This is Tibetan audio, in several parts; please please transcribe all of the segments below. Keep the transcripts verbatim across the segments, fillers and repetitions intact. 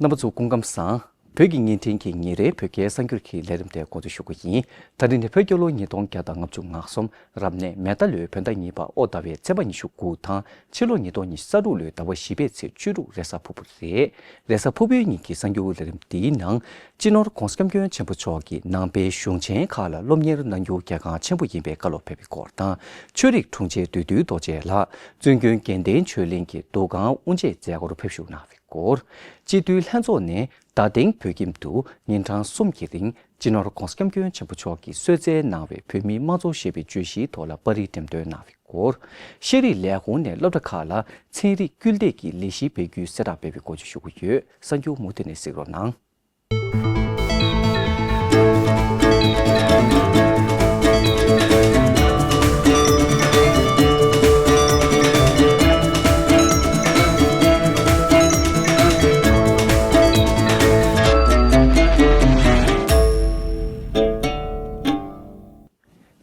རྣམ་པ་ཚོ་སྐུ་ཁམས་བཟང་། བོད་ཀྱི་བརྙན་འཕྲིན་གྱི་ཉིན་རེའི་བོད་སྐད་གསར་འགྱུར་གྱི་ལས་རིམ་དེ་འགོ་འཛུགས་ཞུ་གི་ཡིན། ད་རིང་ནི་བོད་རྒྱལ་ལོ་ཉིས་སྟོང་བརྒྱ་དང་ལྔ་བཅུ་ང་གསུམ་རབ་གནས་མེ་རྟ་ལོའི་བོད་ཟླ་གཉིས་པ་ཨོ་ཟླ་བའི་ཚེས་པ་ཉི་ཤུ་དགུ་དང་ཕྱི་ལོ་ཉིས་སྟོང་ཉི་ཤུ་རྩ་དྲུག་ལོའི་ཟླ་བ་བཞི་པའི་ཚེས་བཅུ་དྲུག་རེས་གཟའ་ཕུར་བུ་རེད། རེས་གཟའ་ཕུར་བུའི་ཉིན་གྱི་གསར་འགྱུར་ལས་རིམ་འདིའི་ནང་། སྤྱི་ནོར་༧གོང་ས་༧སྐྱབས་མགོན་ཆེན་པོ་མཆོག་གིས་ནང་པའི་གཞུང་ཆེན་ཁག་ལ་སློབ་གཉེར་གནང་རྒྱུ་གལ་འགངས་ཆེན་པོ་ཡིན་པའི་བཀའ་སློབ་ཕེབས་པའི་སྐོར་དང་། ཆོས་རིག་དྲུང་ཆེ་བདུད་འདུལ་རྡོ་རྗེ་ལགས་བཙུན་དགོན་དགེ་ལྡན་ཆོས་གླིང་གི་འདུ་ཁང་དབུ་འབྱེད་མཛད་སྒོར་ཕེབས་བཞུགས་གནང་བའི་སྐོར། སྤྱི་འཐུས་ལྷན་ཚོགས་ནས་རྡ་སྟེང་བོད་ཁྱིམ་དུ་ཉིན་གྲངས་གསུམ་གྱི་རིང་སྤྱི་ནོར་༧གོང་ས་༧སྐྱབས་མགོན་ཆེན་པོ་མཆོག་གིས་གསོལ་སྩལ་གནང་བའི་བོད་མིའི་དམངས་གཙོ་ཞེས་པའི་བརྗོད་གཞིའི་ཐོག་ལ་པར་རིས་འགྲེམས་སྟོན་གནང་བའི་སྐོར། ཤེས་རིག་ལས་ཁུངས་ནས་སློབ་གྲྭ་ཁག་ལ་ཚན་རིག་སྐུལ་འདེད་ཀྱི་ལས་གཞི་སྤེལ་རྒྱུའི་གསལ་བསྒྲགས་སྤེལ་བའི་སྐོར་ཞུ་གི་ཡོད། གསར་འགྱུར་མུ་མཐུད་ནས་གཟིགས་རོགས་གནང་།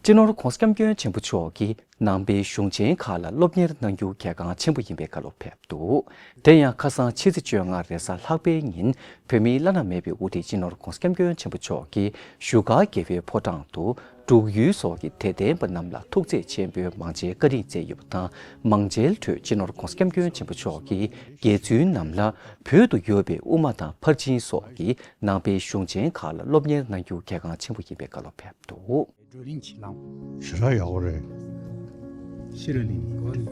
སྤྱི་ནོར་༧གོང་ས་༧སྐྱབས་མགོན་ཆེན་པོ་མཆོག་གིས་ནང་པའི་གཞུང་ཆེན་ཁག་ལ་སློབ་གཉེར་གནང་རྒྱུ་གལ་འགངས་ཆེན་པོ་ཡིན་པའི་བཀའ་སློབ་ཕེབས་འདུག་དེ་ཡང་ཁ་སང་ཕྱི་ཚེས་བཅོ་ལྔ་རེས་གཟའ་ལྷག་པའི་ཉིན་བོད་མིའི་བླ་ན་མེད་པའི་དབུ་ཁྲིད་སྤྱི་ནོར་༧གོང་ས་༧སྐྱབས་མགོན་ཆེན་པོ་མཆོག་གིས་བཞུགས་སྒར་རྒྱལ་བའི་ཕོ་བྲང་དུ་འབྲུག་ཡུལ་སོགས་ཀྱི་དད་ལྡན་པ་རྣམས་ལ་ཐུགས་བརྩེ་ཆེན་པོས་མང་མཇལ་བཀའ་དྲིན་སྩལ་ཡོད་པ་དང་། མང་མཇལ་ཁྲོད་སྤྱི་ནོར་༧གོང་ས་༧སྐྱབས་མགོན་ཆེན་པོ་མཆོག་གིས་དགེ་ཚུལ་རྣམས་ལ་བོད་དུ་ཡོད་པའི་དབུ་མ་དང་ཕར་ཕྱིན་སོགས་ཀྱི་ནང་པའི་གཞུང་ཆེན་ཁག་ལ་སློབ་གཉེར་གནང་རྒྱུ་གལ་འགངས་ཆེན་པོ་ཡིན་པའི་བཀའ་སློབ་ཕེབས་འདུག་བགྲོ་གླེང་ཆེ་ལམ། ཞེ་དྲག་ཡག་པོ་རེད། ཤེས་རབ་གླིང་གི་སྐོར་ནས།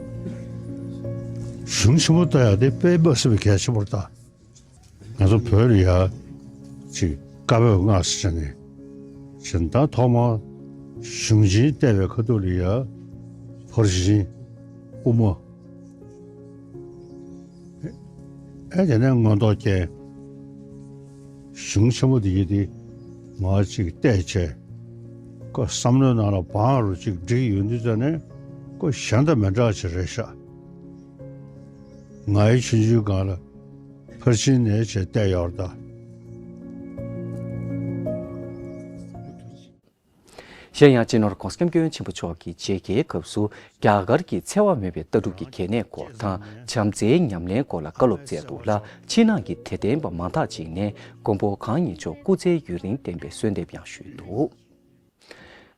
གཞུང་ཆེན་པོ་ལྟ་ཡག་དེ་དཔེ་མ་སྲིད་པའི་གལ་ཆེན་པོ་རེད་ད། ང་ཚོ་བོད་ལ་ཡ་ཅིག་བཀའ་པོད་ལྔ་ཟེར་ནས་བྱས་ད་ཐོག་མར་གཞུང་ཆེན་བལྟས་པའི་ཁ་ཐུག་ལ་ཡ་ཕར་ཕྱིན་དབུ་མ། ཨེ་དེ་ནས་མངོན་རྟོགས་རྒྱན། གཞུང་ཆེན་པོ་འདི་ཡི་དེ་ང་ཅིག་བལྟས་བྱས། ཁོ་བསམ་བློའི་ནང་ལ་བང་རུ་ཅིག་བསྒྲིགས་ཡོང་དུས་ཙ་ནས་ཁོ་གཞན་དང་མི་འདྲ་ཅིག་རེད་ཤག་ང་ཡི་ཆུང་ཆུང་སྒང་ལ་ཕར་ཕྱིན་ནས་བྱས་བལྟས་ཡོད་རེད་ད། གཞན་ཡང་སྤྱི་ནོར་༧གོང་ས་༧སྐྱབས་མགོན་ཆེན་པོ་མཆོག་གིས་མཇལ་ཁའི་སྐབས་སུ་རྒྱ་གར་གྱི་འཚེ་བ་མེད་པའི་ལྟ་གྲུབ་ཀྱི་གལ་གནད་སྐོར་དང་བྱམས་བརྩེའི་ཉམས་ལེན་སྐོར་ལ་བཀའ་སློབ་སྩལ་འདུག་ལ། ཕྱི་ནང་གི་དད་ལྡན་པ་མང་དག་ཅིག་ནས་མགོན་པོ་གང་ཉིད་མཆོག་སྐུ་ཚེ་ཡུན་རིང་བརྟན་པའི་གསོལ་འདེབས་ཡང་ཞུས་འདུག་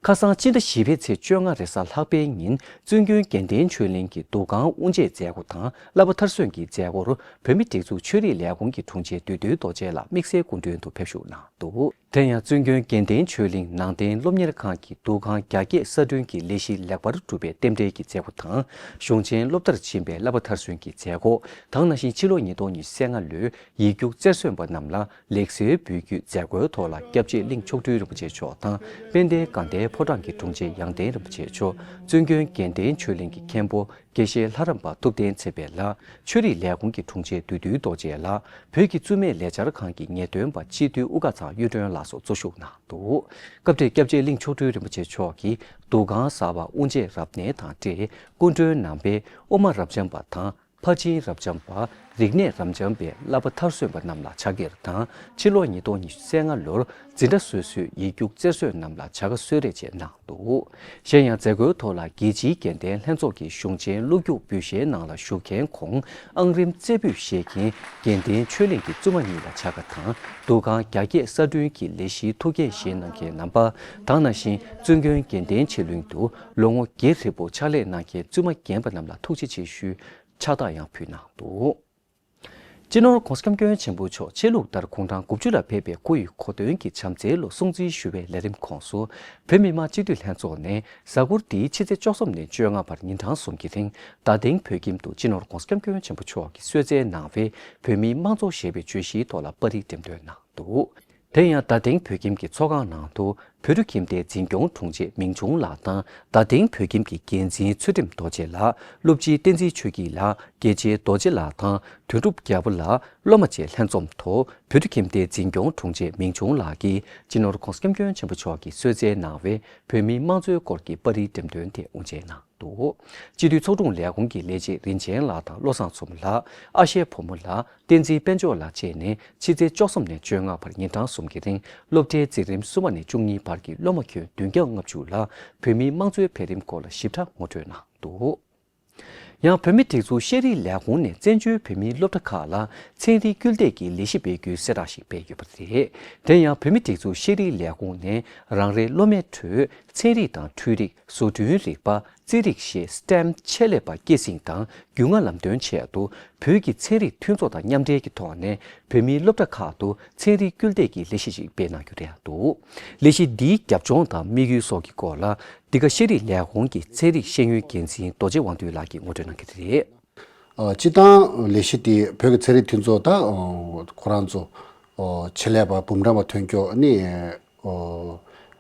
ཁ་སང་སྤྱི་ཟླ་བཞི་པའི་ཚེས་བཅོ་ལྔ་རེས་གཟའ་ལྷག་པའི་ཉིན་བཙུན་དགོན་དགེ་ལྡན་ཆོས་གླིང་གི་འདུ་ཁང་དབུ་འབྱེད་མཛད་སྒོ་དང་བསླབ་པ་མཐར་སོན་གྱི་མཛད་སྒོར་བོད་མི་སྒྲིག་འཛུགས་ཆོས་རིག་ལས་ཁུངས་ཀྱི་དྲུང་ཆེ་བདུད་འདུལ་རྡོ་རྗེ་ལགས་དམིགས་བསལ་སྐུ་མགྲོན་དུ་ཕེབས་བཞུགས་གནང་འདུག་དེ་ཡང་བཙུན་དགོན་དགེ་ལྡན་ཆོས་གླིང་ནང་བསྟན་སློབ་གཉེར་ཁང་གི་འདུ་ཁང་རྒྱ་སྐྱེད་གསར་སྐྲུན་གྱི་ལས་གཞི་ལེགས་པར་གྲུབ་པའི་རྟེན་འབྲེལ་གྱི་མཛད་སྒོ་དང་། གཞུང་ཆེན་སློབ་མཐར་ཕྱིན་པའི་བསླབ་པ་མཐར་སོན་གྱི་མཛད་སྒོ་དང་། ནང་བཞིན་ཕྱི་ལོ་ཉིས་སྟོང་ཉི་ཤུ་རྩ་ལྔ་ལོའི་ཡིག་རྒྱུགས་རྩེར་སོན་པ་རྣམས་ལ་ལེགས་གསོལ་འབུལ་རྒྱུའི་མཛད་སྒོའི་ཐོག་ལ་སྐྱབས་རྗེ་གླིང་མཆོག་སྤྲུལ་རིན་པོ་ཆེ་མཆོག་དང་། དཔལ་ལྡན་དགའ་ལྡན་ཕོ་བྲང་གི་དྲུང་ཆེ་ཡང་སྟེང་རིན་པོ་ཆེ་མཆོག་བཙུན་དགོན་དགེ་ལྡན་ཆོས་གླིང་གི་མཁན་པོ་དགེ་བཤེས་ལྷ་རམས་པ་ཐུབ་བསྟན་ཚེ་དཔལ་ལགས། ཆོས་རིག་ལས་ཁུངས་ཀྱི་དྲུང་ཆེ་བདུད་འདུལ་རྡོ་རྗེ་ལགས། བོད་ཀྱི་བཙུན་མའི་ལས་འཆར་ཁང་གི་ངེས་སྟོན་པ་སྤྱི་འཐུས་དབུ་དཀར་ཚང་གཡུ་སྒྲོན་ལགས་སོགས་གཙོ་བཞུགས་གནང་འདུག་སྐབས་དེར་སྐྱབས་རྗེ་གླིང་མཆོག་སྤྲུལ་རིན་པོ་ཆེ་མཆོག་གིས་འདུ་ཁང་གསར་པ་དབུ་འབྱེད་རབ་གནས་དང་འབྲེལ་སྐུ་མགྲོན་རྣམ་པས་དབུ་མ་རབ་འབྱམས་པ་དང་། ཕར་ཕྱིན་རབ་འབྱམས་པ། རིག་གནས་རབ་འབྱམས་པའི་བསླབ་པ་མཐར་སོན་པ་རྣམས་ལ་ཕྱག་འཁྱེར་དང་། ཕྱི་ལོ་ཉིས་སྟོང་ཉི་ཤུ་རྩ་ལྔ་ལོར་འཛིན་གྲྭ་སོ་སོའི་ཡིག་རྒྱུགས་རྩེར་སོན་རྣམས་ལ་བྱ་དགའ་གསོལ་རས་བཅས་གནང་འདུག་གཞན་ཡང་མཛད་སྒོའི་ཐོག་ལ་རྒྱལ་སྤྱིའི་དགེ་ལྡན་ལྷན་ཚོགས་ཀྱི་གཞུང་ཆེན་བློ་རྒྱུགས་འབུལ་བཞེས་ནང་ལ་ཞུགས་མཁན་ཁོང་ཨང་རིམ་རྩེ་ཕུད་བཞེས་མཁན་དགེ་ལྡན་ཆོས་གླིང་གི་བཙུན་མ་གཉིས་ལ་བྱ་དགའ་དང་། འདུ་ཁང་རྒྱ་སྐྱེད་གསར་སྐྲུན་གྱི་ལས་གཞིའི་ཐུགས་འགན་བཞེས་གནང་མཁན་རྣམ་པ་དང་། ནང་བཞིན་བཙུན་དགོན་དགེ་ལྡན་ཆོས་གླིང་དུ་ལོ་ངོ་བརྒྱད་ཧྲིལ་པོ་ཕྱག་ལས་གནང་མཁན་བཙུན་མ་རྒན་པ་རྣམས་ལ་ཐུགས་རྗེ་ཆེ་ཞུའི་ཕྱག་རྟགས་ཡང་ཕུལ་གནང་འདུག་སྤྱི་ནོར་༧གོང་ས་༧སྐྱབས་མགོན་ཆེན་པོ་མཆོག་ཆོས་ལུགས་ལྟར་དགུང་གྲངས་དགུ་བཅུ་ལ་ཕེབས་པའི་སྐུ་ཡི་གོ་སྟོན་གྱི་བྱམས་བརྩེའི་ལོ་སྲུང་བརྩི་ཞུ་བའི་ལས་རིམ་ཁོངས་སུ། བོད་མི་མང་སྤྱི་འཐུས་ལྷན་ཚོགས་ནས་གཟའ་འཁོར་འདིའི་ཕྱི་ཚེས་བཅུ་གསུམ་ནས་བཅོ་ལྔ་བར་ཉིན་གྲངས་གསུམ་གྱི་རིང་རྡ་སྟེང་བོད་ཁྱིམ་དུ་སྤྱི་ནོར་༧གོང་ས་༧སྐྱབས་མགོན་ཆེན་པོ་མཆོག་གིས་གསོལ་སྩལ་གནང་བའི་བོད་མིའི་དམངས་གཙོ་ཞེས་པའི་བརྗོད་གཞིའི་ཐོག་ལ་པར་རིས་འགྲེམས་སྟོན་གནང་འདུག་དེ་ཡང་རྡ་སྟེང་བོད་ཁྱིམ་གྱི་ཚོགས་ཁང་ནང་དུ་བོད་ཕྲུག་ཁྱིམ་སྡེའི་འཛིན་སྐྱོང་དྲུང་ཆེ་མིང་ཆུང་ལགས་དང་། རྡ་སྟེང་བོད་ཁྱིམ་གྱི་འགན་འཛིན་ཚུལ་ཁྲིམས་རྡོ་རྗེ་ལགས། སློབ་སྤྱི་བསྟན་འཛིན་ཆོས་སྐྱིད་ལགས། དགེ་ཆེ་རྡོ་རྗེ་ལགས་དང་དོན་གྲུབ་རྒྱལ་པོ་ལགས། སློབ་མ་བཅས་ལྷན་འཛོམས་ཐོག་བོད་ཕྲུག་ཁྱིམ་སྡེའི་འཛིན་སྐྱོང་དྲུང་ཆེ་མིང་ཆུང་ལགས་ཀྱིས་སྤྱི་ནོར་༧གོང་ས་༧སྐྱབས་མགོན་ཆེན་པོ་མཆོག་གིས་གསོལ་སྩལ་གནང་བའི་བོད་མིའི་དམངས་གཙོའི་སྐོར་གྱི་པར་རིས་འགྲེམས་སྟོན་དེ་དབུ་འབྱེད་གནང་འདུག་སྤྱི་འཐུས་ཚོགས་དྲུང་ལས་ཁུངས་ཀྱི་ལས་བྱེད་རིན་ཆེན་ལགས་དང་བློ་བཟང་མཚོ་མོ་ལགས། ཨ་ཤེ་བུ་མོ་ལགས། བསྟན་འཛིན་དཔལ་འབྱོར་ལགས་བཅས་ནས་ཕྱི་ཚེས་བཅུ་གསུམ་ནས་བཅོ་ལྔ་བར་ཉིན་གྲངས་གསུམ་གྱི་རིང་སློབ་གྲྭའི་འཛིན་རིམ་གསུམ་པ་ནས་བཅུ་གཉིས་བར་གྱི་སློབ་མ་ཁྱོན་བདུན་བརྒྱ་ལྔ་བཅུ་ལ་བོད་མིའི་དམངས་གཙོའི་འཕེལ་རིམ་སྐོར་ལ་ཞིབ་ཕྲ་ངོ་སྤྲོད་གནང་འདུག་ཡང་བོད་མིའི་སྒྲིག་འཛུགས་ཤེས་རིག་ལས་ཁུངས་ནས་བཙན་བྱོལ་བོད་མིའི་སློབ་གྲྭ་ཁག་ལ་ཚན་རིག་སྐུལ་འདེད་ཀྱི་ལས་གཞི་སྤེལ་རྒྱུའི་གསལ་བསྒྲགས་ཤིག་སྤེལ་ཡོད་པ་རེད། དེ་ཡང་བོད་མིའི་སྒྲིག་འཛུགས་ཤེས་རིག་ལས་ཁུངས་ནས་རང་རེའི་སློབ་མའི་ཁྲོད་ཚན་རིག་དང་འཕྲུལ་རིག་བཟོ་སྐྲུན་རིག་པ། རྩིས་རིག་ཞེས་སི་ཊེམ་ཆེད་ལས་པ་སྐྱེད་སྲིང་དང་རྒྱུས་མངའ་ལམ་སྟོན་ཆེད་དུ་བོད་ཀྱི་ཚན་རིག་མཐུན་ཚོགས་དང་མཉམ་འབྲེལ་གྱི་ཐོག་ནས་བོད་མིའི་སློབ་གྲྭ་ཁག་ཏུ་ཚན་རིག་སྐུལ་འདེད་ཀྱི་ལས་གཞི་ཞིག་སྤེལ་གནང་རྒྱུ་རེད་འདུག་ལས་གཞི་འདིའི་རྒྱབ་ལྗོངས་དང་དམིགས་ཡུལ་སོགས་ཀྱི་སྐོར་ལ་འདི་ག་ཤེས་རིག་ལས་ཁུངས་ཀྱི་ཚན་རིག་ཤེས་ཡོན་འགན་འཛིན་རྡོ་རྗེ་དབང་འདུས་ལགས་ཀྱིས་ངོ་སྤྲོད་གནང་གི་རེད། ཨ། སྤྱིར་བཏང་ལས་གཞི་དེ་བོད་ཀྱི་ཚན་རིག་མཐུན་ཚོགས་དང་ཁོ་རང་ཚོ་ཆེད་ལས་པ་འབུམ་རམས་པ་ཐོན་སྐྱོད་ནི་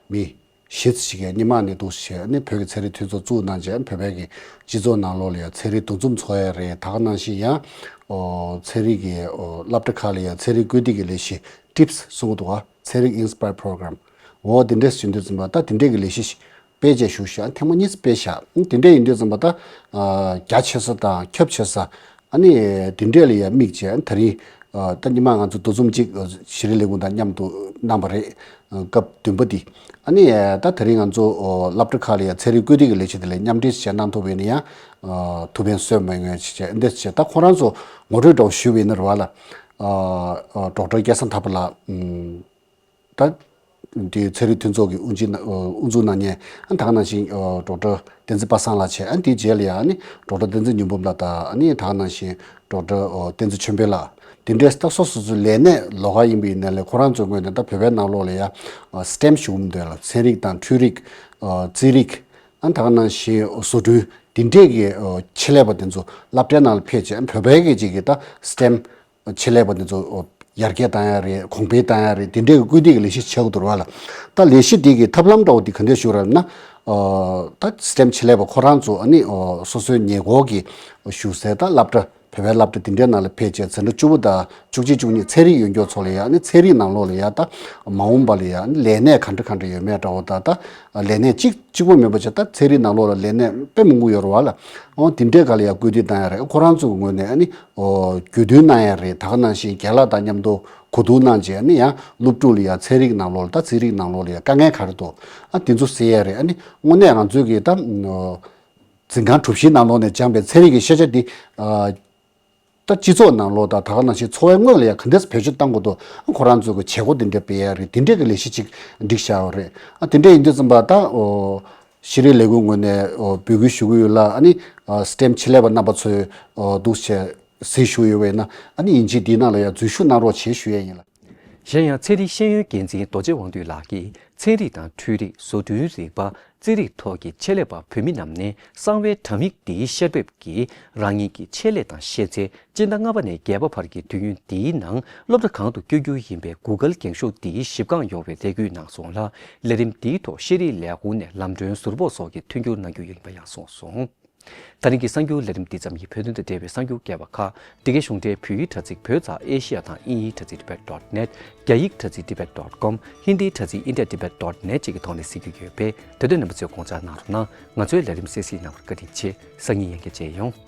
མི་བཞི་ཙམ་ཞིག་གིས་སྔོན་མ་ནས་འདུག་བྱས་ནི་བོད་ཀྱི་ཚན་རིག་མཐུན་ཚོགས་བཙུགས་གནང་རྗེས་བོད་པའི་གི་སྤྱི་ཚོགས་ནང་ལོགས་ལ་ཡང་ཚན་རིག་འདུ་འཛོམས་ཚོགས་ཡ་རེད། ད་ག་ནང་བཞིན་ཡང་ཚན་རིག་གི་སློབ་གྲྭ་ཁག་ལ་ཡང་ཚན་རིག་སྐུལ་འདེད་ཀྱི་ལས་གཞི་ཊིབ་སི་གསུང་གི་འདུག་ག་ཚན་རིག་ཨིན་སི་པ་ཡར་པོ་རོ་གྷ་རམ། འོ་དེ་འདྲས་ཟེར་དུས་ཙམ་པ་ད་དེ་འདྲས་ཀྱི་ལས་གཞི་ཞིག་སྤེལ་བྱས་བཞུགས་ཤག་ཐེངས་མ་གཉིས་སྤེལ་ཤག་དེ་འདྲས་ཡིན་དུས་ཙམ་པ་ད་རྒྱ་ཆེ་ས་དང་ཁྱབ་ཆེ་ས་ཨ་ནི་དེ་འདྲས་ལ་ཡང་དམིགས་བྱས་ད་རིང་ད་ཉི་མ་ང་ཚོ་འདུ་འཛོམས་གཅིག་ཤེས་རིག་ལས་ཁུངས་དང་མཉམ་དུ་གནང་བ་རེད། སྐབས་བདུན་པ་འདི་ཨ་ནི་ད་དེ་རིང་ང་ཚོ་སློབ་གྲྭ་ཁག་ལ་ཡང་ཚན་རིག་སྐུལ་འདེད་ཀྱི་ལས་གཞི་དེ་ལ་མཉམ་འབྲེལ་བྱས་གནང་ཐུབ་པ་ཡིན་ན་ཡང་ཐུགས་ཕན་གསོས་མ་ཡོང་ངས་བྱས་བྱས་འདི་བྱས་ད་ཁོ་རང་ཚོ་ངོ་སྤྲོད་འདྲ་བོ་ཞུས་པ་ཡིན་ན་རེད་བ་ལ། ཌོག་ཊར་སྐལ་བཟང་ཐར་པ་ལགས། ད་དེ་ཚན་རིག་མཐུན་ཚོགས་ཀྱི་དབུ་འཛིན་དབུ་འཛུགས་གནང་མཁན་ད་ག་ནང་བཞིན་ཌོག་ཊར་བསྟན་འཛིན་པ་སངས་ལགས་བྱས། ཨ་དེའི་རྗེས་ལ་ཡང་ཨ་ནི་ཌོག་ཊར་བསྟན་འཛིན་ཉི་འབུམ་ལགས་དང་ཨ་ནི་ད་ག་ནང་བཞིན་ཌོག་ཊར་བསྟན་འཛིན་ཆོས་འཕེལ་ལགས་དེ་འདྲས་ད་སོ་སོ་སོའི་ལས་གནས་ལོགས་ཀ་ཡིན་པ་ཡིན་ནའི་ལས་ཁོ་རང་ཚོའི་ངོས་ནས་ད་བོད་པའི་ནང་ལོགས་ལ་ཡང་སི་ཊེམ་ཞུ་གི་མི་འདུག་ལ་ཚན་རིག་དང་འཕྲུལ་རིག་རྩིས་རིག་ཨ་ད་ག་ནང་བཞིན་བཟོ་སྐྲུན་དེ་འདྲས་ཀྱི་ཆེད་ལས་པ་དེ་ཚོ་སློབ་གྲྭའི་ནང་ལ་ཕེབས་བྱས་བོད་པའི་གི་ཅིག་གི་ད་སི་ཊེམ་ཆེད་ལས་པ་འདི་ཚོ་ཡར་རྒྱས་བཏང་ཡ་རེད། གོང་འཕེལ་བཏང་ཡ་རེད། དེ་འདྲའི་སྐུལ་འདེད་ཀྱི་ལས་གཞི་བྱེད་དགོས་འདུག་བ་ལ། ད་ལས་གཞི་འདི་གི་ཐབས་ལམ་འདྲ་བོ་འདི་ག་འདྲས་ཞུ་ར་ན། ད་སི་ཊེམ་ཆེད་ལས་པ་ཁོ་རང་ཚོ་ཨ་ནི་སོ་སོའི་ཉེ་འཁོར་གྱི་བཞུགས་སའི་ད་སློབ་གྲྭ་བོད་པའི་སློབ་གྲྭ་འདི་འདྲའི་ནང་ལ་ཕེབས་བྱས་འཛིན་གྲྭ་བཅུ་པ་དང་བཅུ་གཅིག་བཅུ་གཉིས་ཚན་རིག་ཡོད་མཁན་ཚོ་ལ་ཡ་ཨ་ནི་ཚན་རིག་ནང་ལོགས་ལ་ཡ་ད་མ་འོངས་པ་ལ་ཡ་ཨ་ནི་ལས་གནས་ག་འདྲ་ག་འདྲ་ཡོད་མེད་འདྲ་བོ་ད་ད་ལས་གནས་གཅིག་གཅིག་པོ་མིན་པ་བྱས་ད་ཚན་རིག་ནང་ལོགས་ལ་ལས་གནས་དཔེ་མང་པོ་ཡོད་རེད་བ་ལ། འོ་དེ་འདྲའི་སྒང་ལ་ཡ་སྐུལ་འདེད་བཏང་ཡ་རེད། ཁོ་རང་ཚོའི་ངོས་ནས་ཨ་ནི། ཨོ། རྒྱུས་སྟོན་གནང་ཡ་རེད། ད་ག་ནང་བཞིན་རྒན་ལགས་དང་མཉམ་དུ་གོ་བསྡུར་གནང་རྗེས་ནི་ཡང་སློབ་ཕྲུག་ལ་ཡ་ཚན་རིག་ནང་ལོགས་ལ་ད་རྩིས་རིག་ནང་ལོགས་ལ་ཡ་དཀའ་ངལ་ག་རེ་འདུག་ཨ་དེ་ཚོ་སེལ་ཡ་རེད། ཨ་ནི་དངོས་གནས་ང་ཚོའི་གི་ད་འཛིན་ཁང་གྲུ་བཞིའི་ནང་ལོགས་ནས་སྦྱངས་པའི་ཚན་རིག་གི་ཤེས་བྱ་འདི་ད་སྤྱི་ཚོགས་ནང་ལོགས་དང་ད་ག་ནང་བཞིན་འཚོ་བའི་དངོས་ལ་ཡ་ག་འདྲས་བེད་སྤྱོད་གཏང་དགོས་འདུག་ཨ་ཁོ་རང་ཚོའི་གི་བྱེད་སྒོ་འདི་འདྲ་སྤེལ་ཡ་རེད། དེ་འདྲས་གི་ལས་གཞི་ཅིག་སྒྲིག་བཞག་ཡོད་རེད། ཨ་དེ་འདྲས་ཡིན་དུས་ཙམ་པ་ད་ཨོ། ཤེས་རིག་ལས་ཁུངས་ངོས་ནས་འབོད་སྐུལ་ཞུ་གི་ཡོད་ལ། ཨ་ནི་སི་ཊེམ་ཆེད་ལས་པ་རྣམ་པ་ཚོས་འདུག་བྱས་གཟིགས་ཞུ་ཡོད་པས་ན་ཨ་ནི་ཡིན་གཅིག་འདིའི་ནང་ལ་ཡང་འཛུལ་ཞུགས་གནང་རོགས་བྱེད་ཞུ་ཡས་ཡིན་ལ། གཞན་ཡང་ཚན་རིག་ཤེས་ཡོན་འགན་འཛིན་རྡོ་རྗེ་དབང་འདུས་ལགས་ཀྱིས་ཚན་རིག་དང་འཕྲུལ་རིག་བཟོ་སྐྲུན་རིག་པ་རྩིས་རིག་ཐོག་གི་ཆེད་ལས་པ་བོད་མི་རྣམས་ནས་གསང་བའི་དྲ་མིག་འདིའི་བཤེར་འབེབས་ཀྱིས་རང་ཉིད་ཀྱི་ཆེད་ལས་དང་ཤེས་ཚད། སྤྱི་ཟླ་ལྔ་པ་ནས་བརྒྱད་པ་བར་གྱི་དུས་ཡུན་འདིའི་ནང་སློབ་གྲྭ་གང་དུ་བསྐྱོད་རྒྱུ་ཡིན་པའི་གུ་གལ་འགེངས་ཤོག་འདིའི་ཞིབ་བཀང་ཡོང་བའི་རེ་སྐུལ་གནང་སོང་ལ། ལས་རིམ་འདིའི་ཐོག་ཤེས་རིག་ལས་ཁུངས་ནས་ལམ་གྲོན་ཟུར་ཕོགས་སོགས་ཀྱི་མཐུན་འགྱུར་གནང་རྒྱུ་ཡིན་པ་ཡང་གསུངས་སོང་། ད་རིང་གི་གསར་འགྱུར་ལས་རིམ་འདི་ཙམ་ཡིན། བོད་དོན་དང་འབྲེལ་བའི་གསར་འགྱུར་བསྐྱར་བ་ཁག་འདི་གའི་གཞུང་འབྲེལ་བོད་ཡིག་དྲ་ཚིགས་བོད་ཙ་ཨེ་ཤི་ཡ་དང་དབྱིན་ཡིག་དྲ་ཚིགས་tibet dot net། རྒྱ་ཡིག་དྲ་ཚིགས་tibet dot com། ཧིན་དིའི་དྲ་ཚིགས india tibet dot net བཅས་ཀྱི་ཐོག་ནས་གཟིགས་རྒྱུ་ཡོད་པས་དེ་དོན་རྣམ་པ་ཚོས་དགོངས་འཇགས་གནང་རོགས་གནང་། ང་ཚོའི་ལས་རིམ་གསན་གཟིགས་གནང་བར་བཀའ་དྲིན་ཆེ། སང་ཉིན་ཡང་བསྐྱར་མཇལ་ཡོང་།